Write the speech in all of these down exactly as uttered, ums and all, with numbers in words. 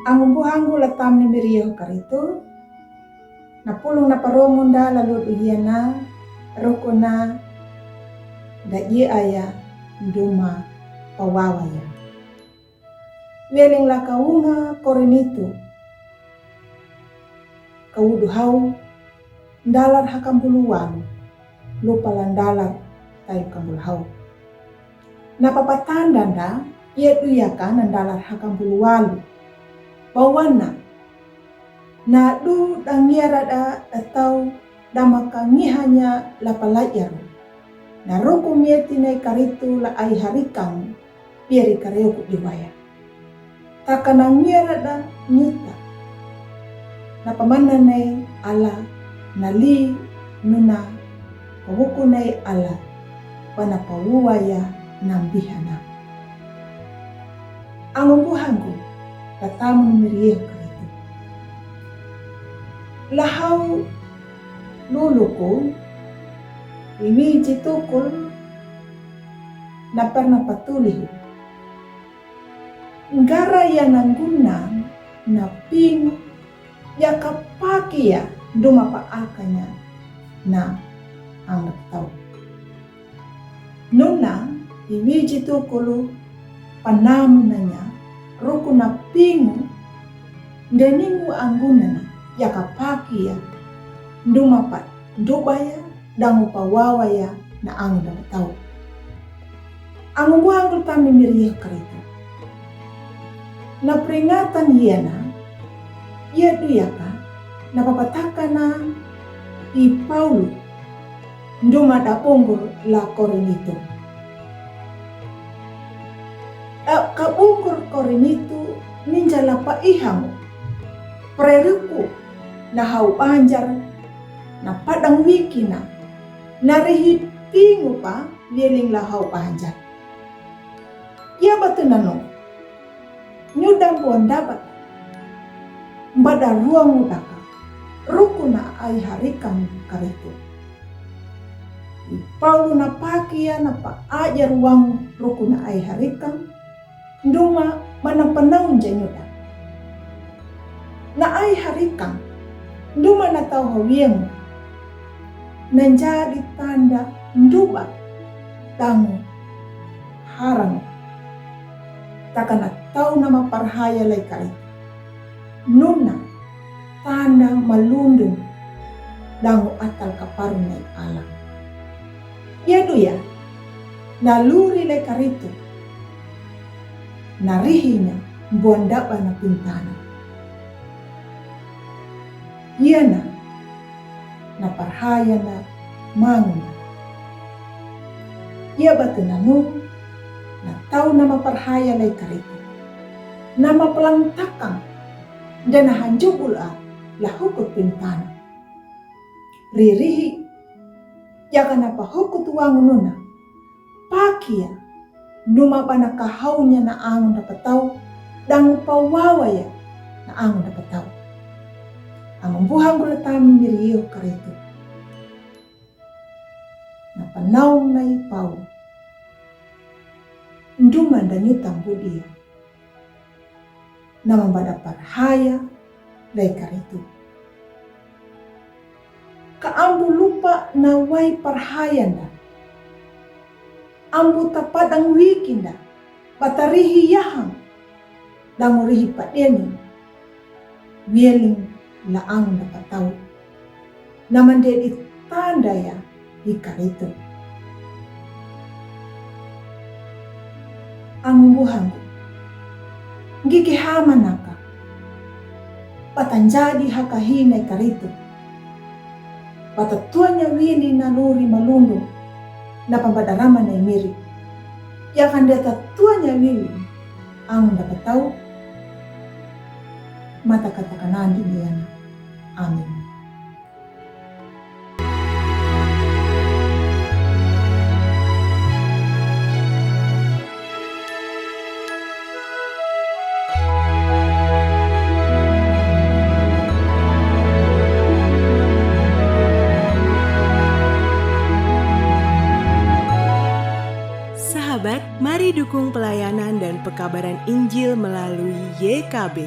Angumbuhangu la tamni miriyo karitu, na pulung na paromunda la ludu hiana, rukuna da ye aya nduma pawawa ya. Weling la kawunga Korinitu. Kawudu hau, ndalar hakambulu walu, lupa la ndalar tayu kambulu hau. Na papatanda nda, yedu yaka na ndalar hakambulu walu. Bawana, na du dangiara da atau damaka ngihanya la palayaru. Na ruku mieti nai karitu la ai harikang, biari kareoku diwaya. Taka na ngiara da nyuta. Na pamana nai ala, na li nuna, pawuku nai ala, pana pawuwa ya na mbihana. Angumbuhangu, la tamni miriyo karitu. La hau luluku, iwi jitukul, na perna patulihu. Ngara ya na nguna na ping ya kapakia nduma pa akanya na ang tau. Nuna iwi jitukulu panamu nanya ruku na pingu ndeningu anguna na ya kapakia nduma pa ndubaya dangu pawawa ya na ang da tau. Angumbuhangu la tamni miriyo karitu. Na peringatan yena, yedu yaka, na papataka na i Paulu, nduma da bungur la Korinitu. Da kabungur Korinitu ninja la pa ihamu. Preruku na hau banjar, na padang wikina, na rihi pingu pa weling la hau banjar. Ia batu nanu, nyuda mbonda ba, mbada ruangu daka, ruku na ai harikang karitu. I Paulu na pakia na pa aja ruangu ruku na ai harikang, nduma mana panaun ja nyuda. Na ai harikang, nduma na tau hawieng, na jadi tanda nduba tangu harang. Taka na tau nama parhaya lai kari. Nuna tanda malundung dangu atal kaparun nai alam. Ia duya, na luri lai karitu, na rihinya mbonda ba na pintana. Ia na, na parhaya na mangun. Ia batu nanu, na tau nama parhaya lai karitu. Nama pelantakang, dan na hanjubul a la hukut pintana. Ririhi, yaka na pa hukut wangu nuna. Pakia, numa ba na kahaunya na angun dapatau, dangu pawawaya na angun dapatau. Angumbuhangu la tami miriyo karitu. Na panaung nai pau. Nduma da nyuta mbudia. Nama mbada parhaya lai karitu. Ka ambu lupa na wai parhaya nda. Ambu tapadang wiki nda. Batarihi yahang. Dangu rihi padeni. Wieling la ang dapatau. Nama ndedi tanda ya i karitu. Angumbuhangu. Ngiki hama naka. Patanjadi haka hina i karitu. Patatuanya wili na luri malundu. Na pambadarama na imiri. Yaka nda tatuanya wili. Ang dapatau. Mata kata kanandi niana. Amin. Sahabat, mari dukung pelayanan dan pekabaran Injil melalui Y K B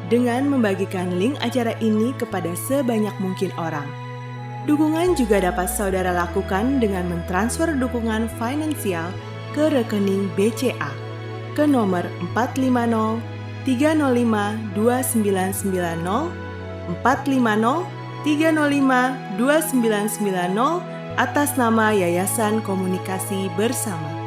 dengan membagikan link acara ini kepada sebanyak mungkin orang. Dukungan juga dapat saudara lakukan dengan mentransfer dukungan finansial ke rekening B C A ke nomor empat lima nol tiga nol lima dua sembilan sembilan nol, empat lima nol tiga nol lima dua sembilan sembilan nol, atas nama Yayasan Komunikasi Bersama.